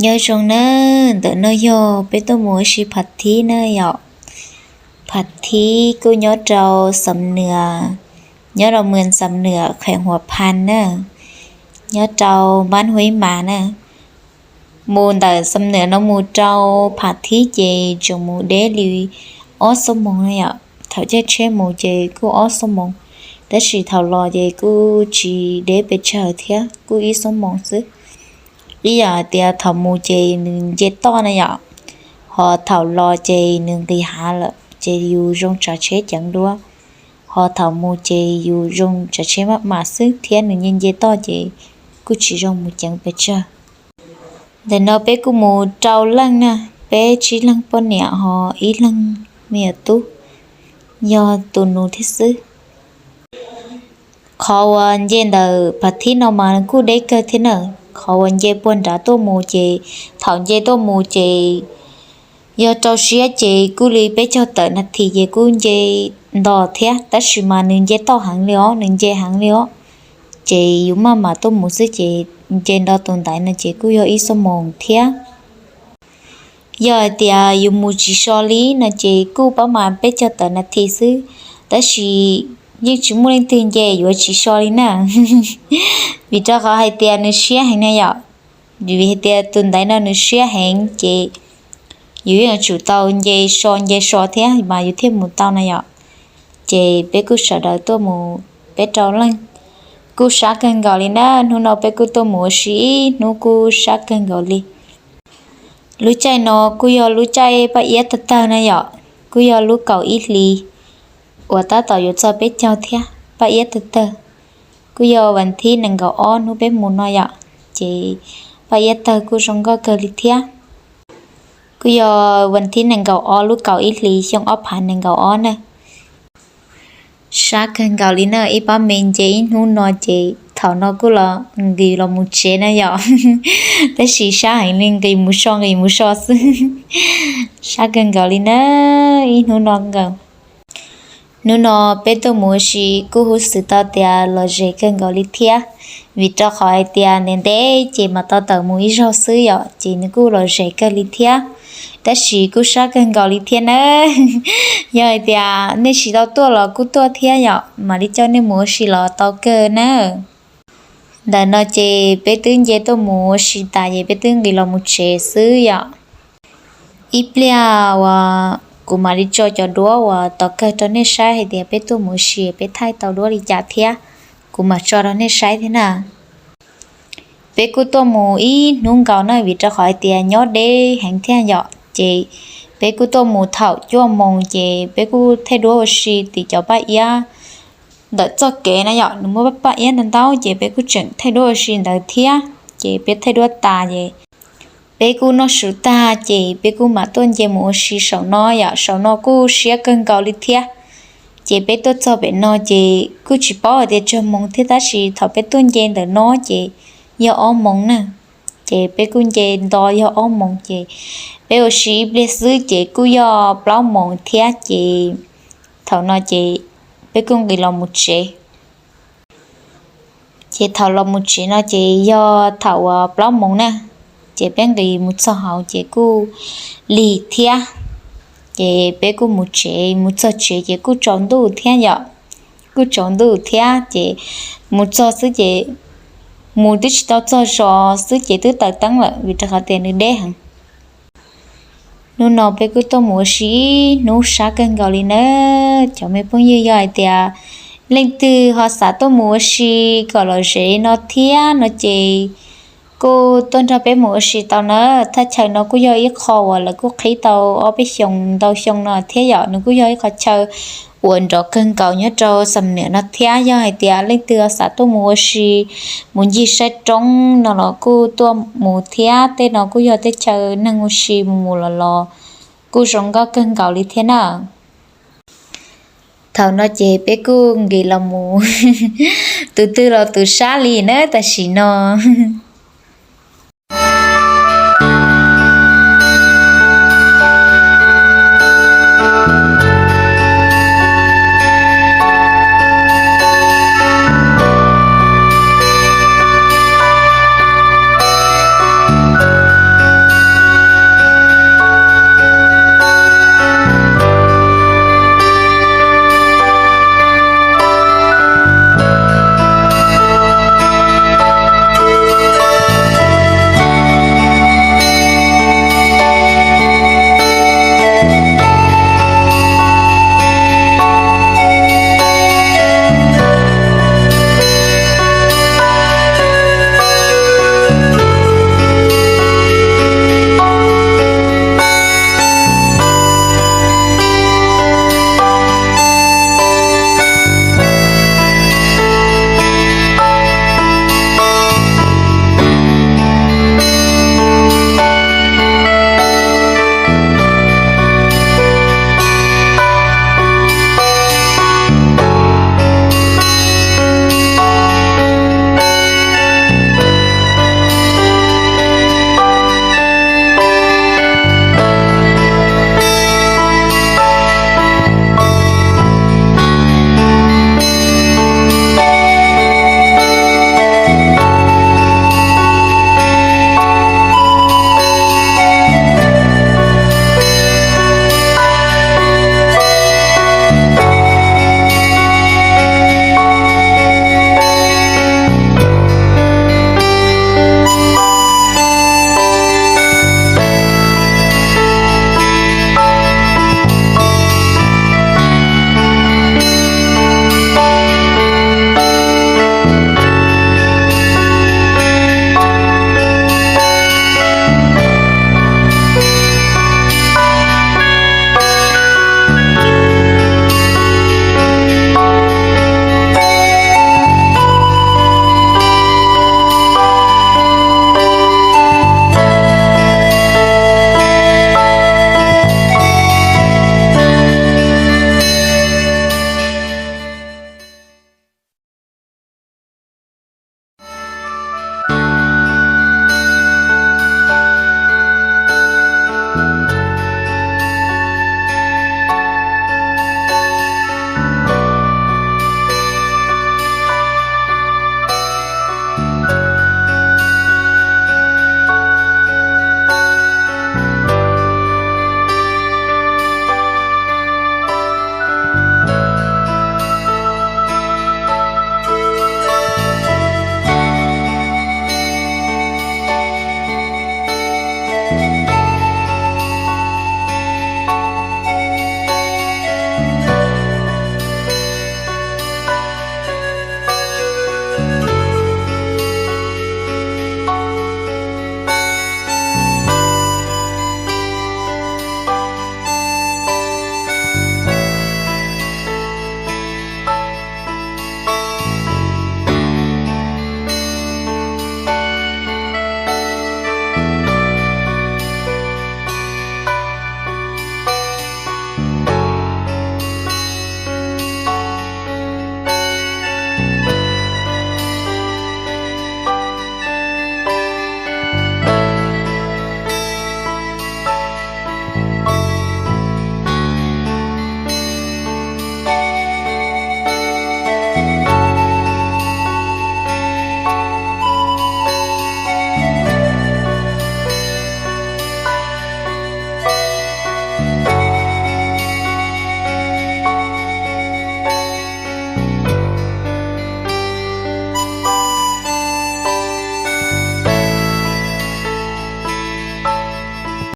Nyob zoo nawb, ntawm no yog peb tuaj mus ua si phav thib na yom. Phav thib kuj nyob rau Xam Nuas, nyob rau mws Xam Nuas kheem Huas Phas na, nyob rau npab Huab Ib Mas na. Mus ntawm Xam Nuas no mus rau phav thib ces tseem mus deb li ob xuab moos na yom. Thaum caij tsheb mus ces kuj ob xuab moos, tab sis thaum los ces kuj tsis deb pes tsawg thiab, kuj ib xuab moos xwb. Ib yam hais tias thaum mus ces nws nce toj na yom, ho thaum los ces nws nqis hav lawm ces yus zoo tsav tsheb ceev dua. Ho thaum mus ces yus zoo tsav tsheb maj mam xwb thiab nws nce nce toj ces kuj tsis zoo mus ceev pes tsawg. Ntawm no peb kuj mus rau leej na, peb tsib leeg poj niam ho ib leeg me nyuam tub, yog tus nus thiab xwb. Qhov uas nce ntawm phav thib no mas kuj deb kawg thiab na. Qhov uas nce puag nrad tuaj mus ces, thaum nce tuaj mus ces yog rau siab ces kuj li peb caug tawm nas this ces kuj nce nto thiab, tab sis mas nws nce toj heev li os, nws nce heev li os. Ces yus maj mam tuaj mus xwb ces nce nto tus ntaiv no ces kuj yog ib xuab moos thiab. Yog hais tias yus mus tsis so li no ces kuj pab mas peb caug tawm nas this xwb, tab sis yeej tsis muaj leej twg nce yuav tsis so li na. Vim rau qhov hais tias nws siab heev na yom. Vim hais tias tus ntaiv no nws siab heev ces yus yeej yuav tsum tau nce so nce so thiab mas yus thiaj mus tau na yom. Ces peb kuj sawv daws tuaj mus peb rau leej, kuj sab kawg nkaus li na. Hnub no peb kuj tuaj mus ua si ib hnub kuj sab kawg nkaus li. Lub caij no kuj yog lub caij paj iab tawg tawg na yom, kuj yog lub kaum ib hlis uas tab tom yuav txog peb caug thiab, paj iab tawg tawg. Kuj yog vas thib nees nkaum ob hnub peb mus no yom, ces paj iab tawg kuj zoo nkauj kawg li thiab. Kuj yog vas thib nees nkaum ob lub kaum ib hlis xyoo ob phav nees nkaum ob na. Sab kawg nkaus li na, ib pab me nce ib hnub no ces thaum no kuj los nqis los mus tsev na yom. Tab sis sab heev li, nqis mus so nqis mus so xwb. Sab kawg nkaus li na, ib hnub no nkaus. Hnub no peb tuaj mus ua si kuj huj xwm tau tias lom zem kawg nkaus li thiab, vim rau qhov hais tias ntev ntev ces mam tau tawm mus ib zaug xwb yom, ces nws kuj lom zem kawg li thiab. Tab sis kuj sab kawg nkaus li thiab na. Yog hais tias nej tsis tau tuaj los kuj tuaj thiab yom, mam li coj nej mus ua si los tau kawg na. Ntawm no ces peb twb nce tuaj mus ua si tas ces peb twb nqis los mus tsev xwb yom. Ib pliag uas kuv mam li tso cov duab uas tau kawg rau nej saib hais tias peb tuaj mus ua si peb thaij tau duab li cas thiab, kuv mam tso rau nej saib thiab na. Peb kuj tuaj mus ib hnub nkaus na, vim rau qhov hais tias nyob deb heev thiab yom, ces peb kuj tuaj mus thaum cuaj moos ces peb kuj thaij duab ua si tim cov paj iab ntawm txoj kev na yom, nws muaj paj iab ntau ntau ces peb kuj tseem thaij duab ua si ntawd thiab. Ces peb thaij duab tas ces peb kuj noj su tag ces peb kuj mam tuaj nce mus ua si saum no yom, saum no kuj siab kawg nkaus li thiab. Ces peb tuaj txog pem no ces kuj tsis paub hais tias tsawg moos thiab tab sis thaum peb tuaj nce ntawm no ces yog ob moos na. Ces peb kuj nce nto yog ob moos ces peb ua si ib pliag xwb ces kuj yog plaub moos thiab ces thaum no ces peb kuj nqis los mus tsev. Ces thaum los mus tsev no ces yog thaum uas plaub moos na, ces peb nqis mus txog hauv ces kuj lig thiab. Ces peb kuj mus tsev, mus txog tsev ces kuj tsaus ntuj thiab yom, kuj tsaus ntuj thiab ces mus txog xwb ces mus twb tsis tau txog zos xwb ces twb taws teeb lawm vim rau qhov tias nws deb heev. Hnub no peb kuj tuaj mus ua si ib hnub sab kawg nkaus li na. Cov me phooj ywg, yog hais tias leej twg ho xav tuaj mus ua si kom lom zem no thiab no ces kuj tuaj nrog peb mus ua si tau na. Thaj chaw no kuj yog ib qho uas lawv kuj qhib tau ob peb xyoos ntau xyoo no thiab yom, nws kuj yog ib qho chaw uas nrov kawg nkaus nyob rau Xam Nuas no thiab. Yog hais tias leej twg xav tuaj mus ua si, mus ncig saib roob no los kuj tuaj mus thiab, tej no kuj yog tej chaw neeg ua si mus mus los los kuj zoo nkauj kawg nkaus li thiab na. Thaum no ces peb kuj nqis los mus, tus twg los tus sab li na tam sim no.